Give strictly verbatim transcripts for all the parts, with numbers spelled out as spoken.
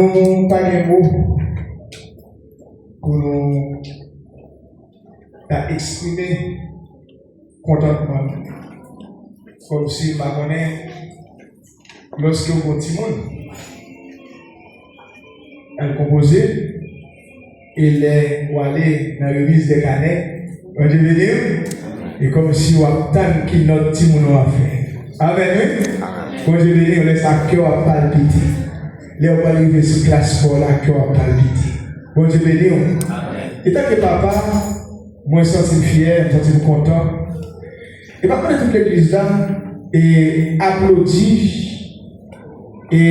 Nou pa gen mo pou nou ta eksprime kontantman nou. Kòmsi m pa konnen, lòske w gen yon timoun, al konpoze, e lè w ale nan remise de kanè, Bondye beni w, e kòmsi w ap tann ki nòt timoun ou ap fè. Amèn, wi. Bondye beni w, lè sa kè w ap palpite. Lè w pral rive sou klas pa w la, kè w ap palpite. Bondye beni w. Etanke papa, mwen santi m fyè, m santi m kontan. E m ap mande tout legliz la, e aplodi, e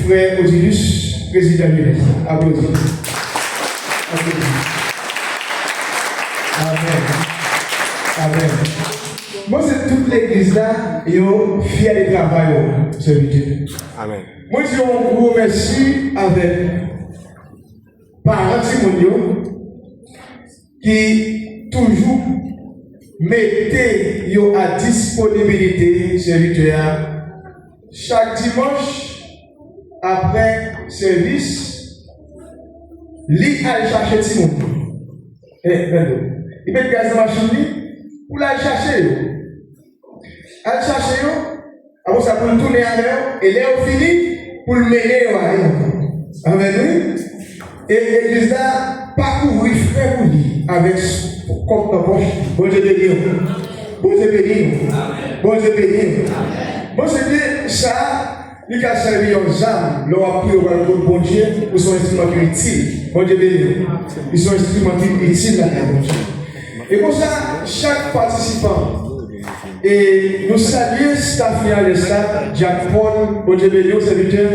frè Odilus, prezidan jenès la. Aplodi. Aplodi. Amèn. Amèn. Mwen se tout legliz la, yo fyè de travay ou, sèvitè. Amèn. Mwen di yon gwo mèsi avèk paran timoun yo ki toujou mete yo a disponibilite sèvitè a. Chak dimanch, apre sèvis, li al chache timoun yo. E, gade, li met gaz nan machin li pou l al chache yo. Al chache yo, apre sa pou l tounen avè yo, e lè yo fini, pou l mennen yo ale ankò. Amèn, wi. E legliz la pa kouvri frè pou li avèk kòb nan pòch li. Bondye beni w. Bondye beni w. Bondye beni w. Bondye beni w. Sa, li ka sèvi yon zam lè w ap priye, w pral kot Bondye, ou se yon enstriman ki itil. Bondye beni w. Li se yon enstriman ki itil lakay Bondye. E konsa, chak patisipan, e nou salye staf li an lè sa, Dyak Paul, Bondye beni w, sèvitè,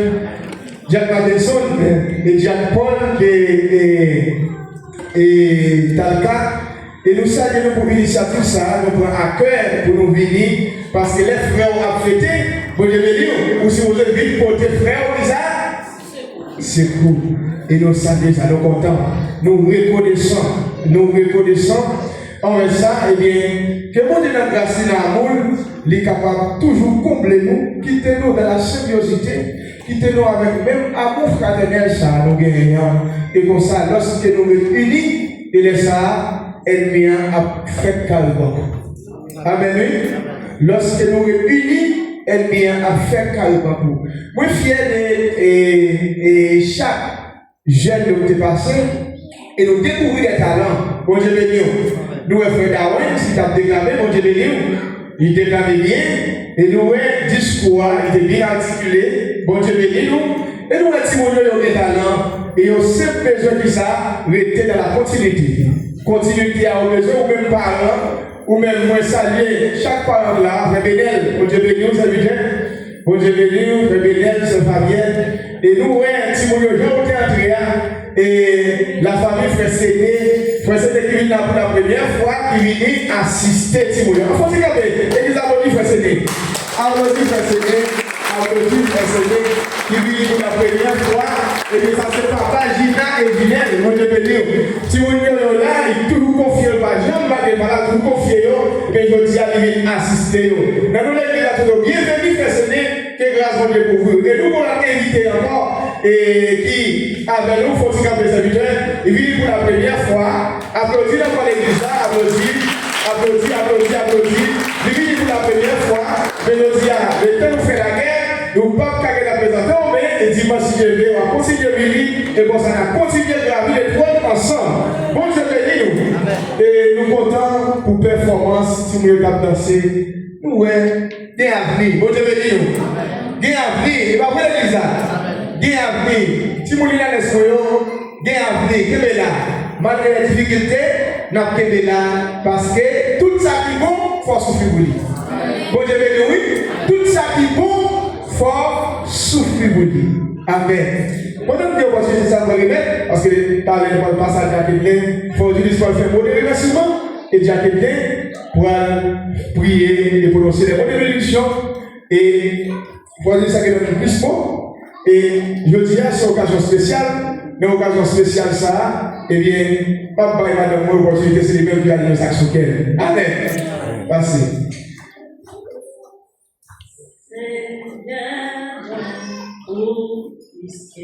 Dyak Madelson, e Dyak Paul, e, e, e Talka, e nou salye nou pou inisyativ sa a, nou pran a kè pou nou vini, paske lè frè w ap fete, Bondye beni w, ou sipoze vin pote frè w ki sa? Sekou. E nou salye sa, nou kontan, nou rekonesan, nou rekonesan anvè sa, ebyen, ke Bondye nan gras li, nan amou l, li kapab toujou konble nou, kite nou dans la symbiosité, kite nou avèk menm amou fratènèl sa a nou genyen an. E konsa, lòske nou ret ini, e lè sa a, ènmi an ap fèk kare bankou. Amèn, wi. Lòske nou ret ini, ènmi an ap fèk kare bankou. Mwen fyè de, e, e chak jèn yo te pase, e nou dekouvri de talan. Bondye beni w. Nou wè frè Darwens ki t ap deklame, Bondye beni w. Li deklame byen, e nou wè diskou a, li te byen atikile, Bondye beni nou. E nou wè timoun yo, yo gen talan, e yo senp bezwen ki sa? Rete dans la continuité. Kontinite a yo bezwen, ou menm paran, ou menm, mwen salye chak paran la, frè Benel, Bondye beni w, sèvitè. Bondye beni w, frè Benel, sè Fabyèn. E nou wè timoun yo, jan yo te antre a, e lafanmi frè Sene, frè Sene ki vin la pou la premyè fwa, ki vini asiste timoun yo. Ann fè yon ti kanpe, legliz, aplodi frè Sene. Aplodi frè Sene, aplodi frè Sene, ki vini pou la premyè fwa. Ebyen, sa se papa Gina e Julienne, Bondye beni w. Timoun yo, yo la, li toujou konfye yo, pa janm lage pa la, toujou konfye yo, men jodi a, li vin asiste yo. Nan non legliz la, tout yo, byenveni, frè Sene, ke gras Bondye kouvri w. E nou gon lòt envite ankò, e ki avè nou, fè yon ti kanpe, sèvitè, li vini pou la premyè fwa, aplodi nan kò legliz la, aplodi, aplodi, aplodi, aplodi, li vini pou la premyè fwa, men jodi a, letan nou fè lagè, nou p ap ka gentan prezante w, men dimanch si Dye vle, w ap kontinye vini, e konsa n ap kontinye gravi le twòn ansanm. Bondye beni nou. E nou kontan pou pèfòmans timoun yo t ap danse. Nou wè, gen avni. Bondye beni nou. Gen avni. E pa vre legliz la? Gen avni. Timoun Linales mwen yo, gen avni. Kenbe la. Malgre lè difikilte, n ap kenbe la. Paske tout sa ki bon, fò w soufri pou li. Bondye beni w, wi. Tout sa ki bon, fò w soufri pou li. Amèn. Pandan m gen opòtinite sa, m pral remèt, paske talè nou pral pase a Dyak Edlen, frè Odilis pral fè mo de remèsiman, e Dyak Edlen pral priye e pwononse de mo de benediksyon, e frè Odilis sa gen nan plis mo, e jodi a se okazyon espesyal, nan okazyon espesyal sa a, ebyen, m ap bay madanm mwen opòtinite, se li menm ki ale nan sa k sou kè l. Amèn. Pase. Senyè, ou plis ke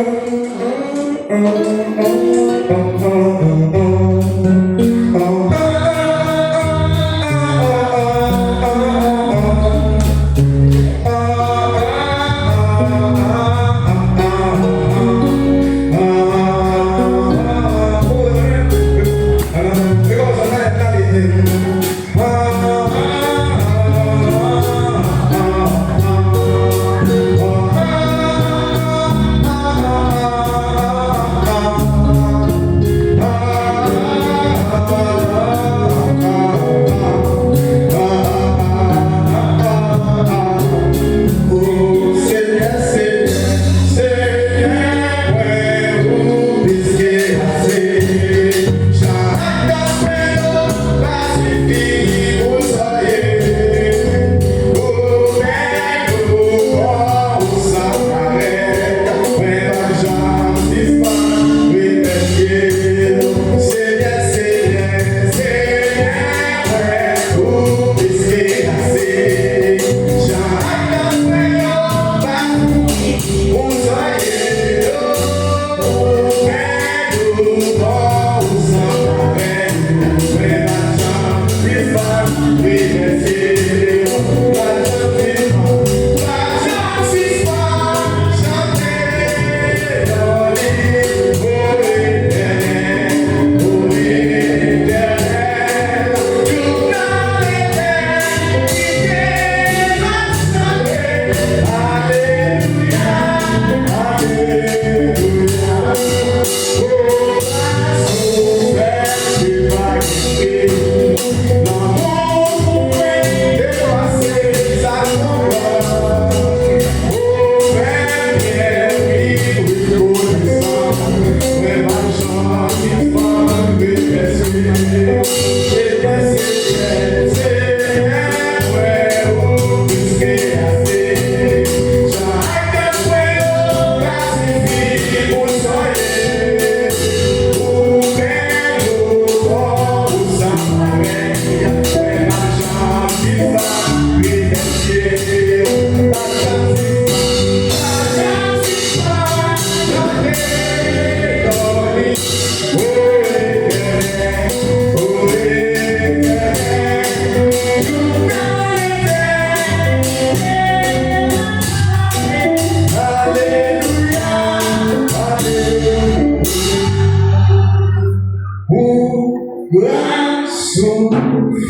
Gras ou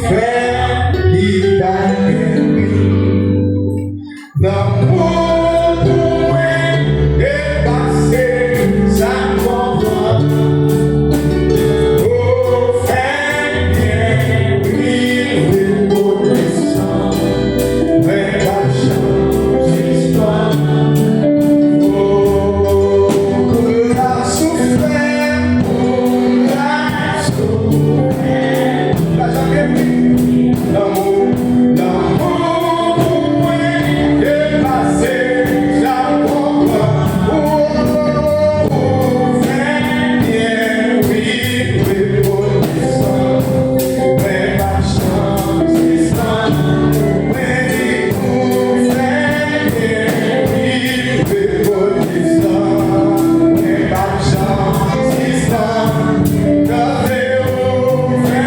fè li pa gen pri. Lanmou pou mwen depase sa m konprann. Ou fè m byen, wi, rekonesan. Mwen pa janm sispann. Oh, gras ou fè m, gras ou fè m. Lanmou, lanmou pou mwen depase sa m konprann. Ou fè m byen, wi, rekonesan. Mwen pa janm sispann. Mwen di ou fè m byen, wi, rekonesan. Mwen pa janm sispann. Kante ou fè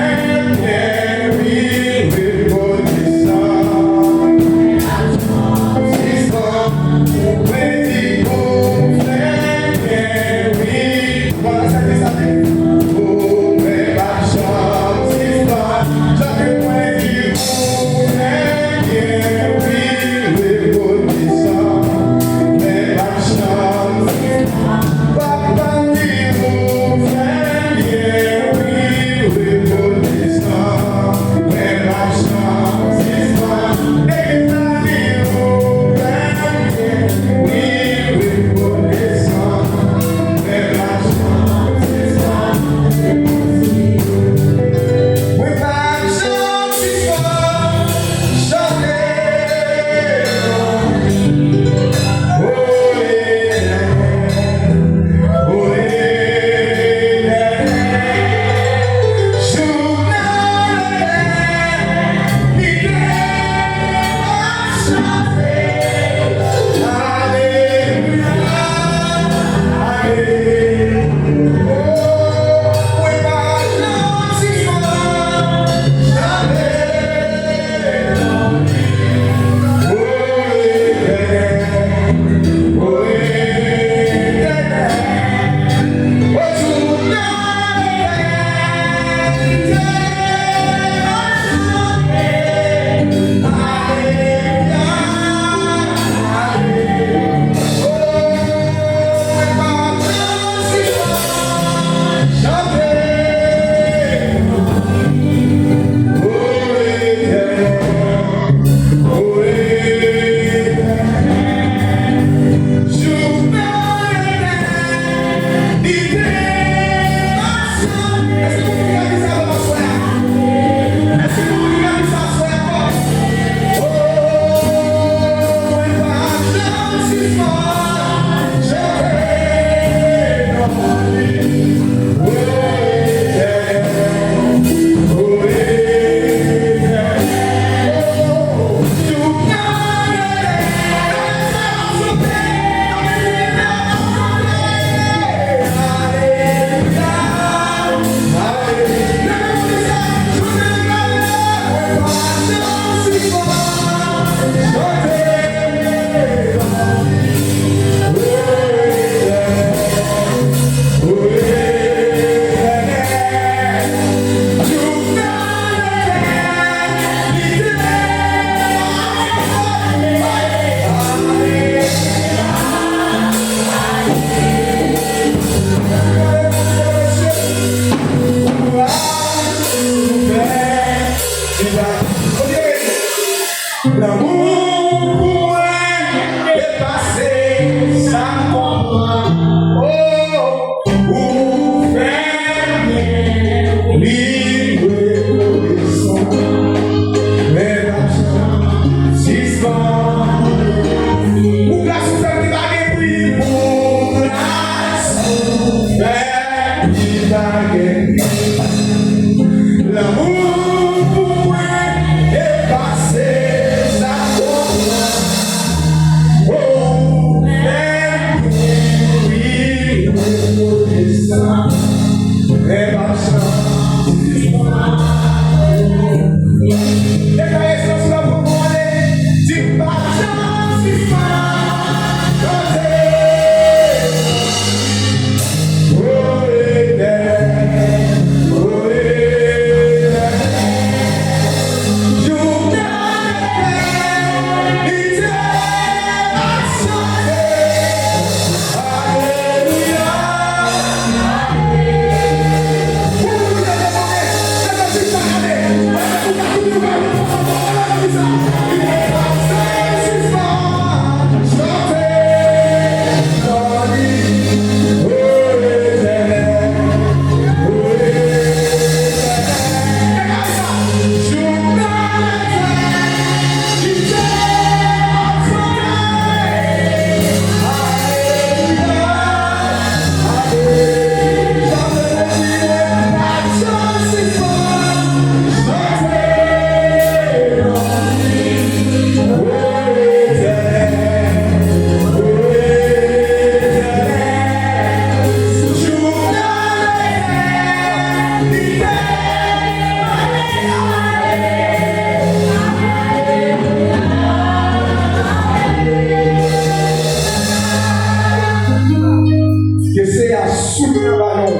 Ke Seyè a soutni nan balon.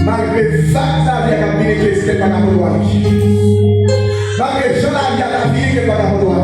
Malgre vag lavi a k ap vini, ke l pa ka pote w ale. Malgre jan lavi a ka vini, ke l pa ka pote w ale.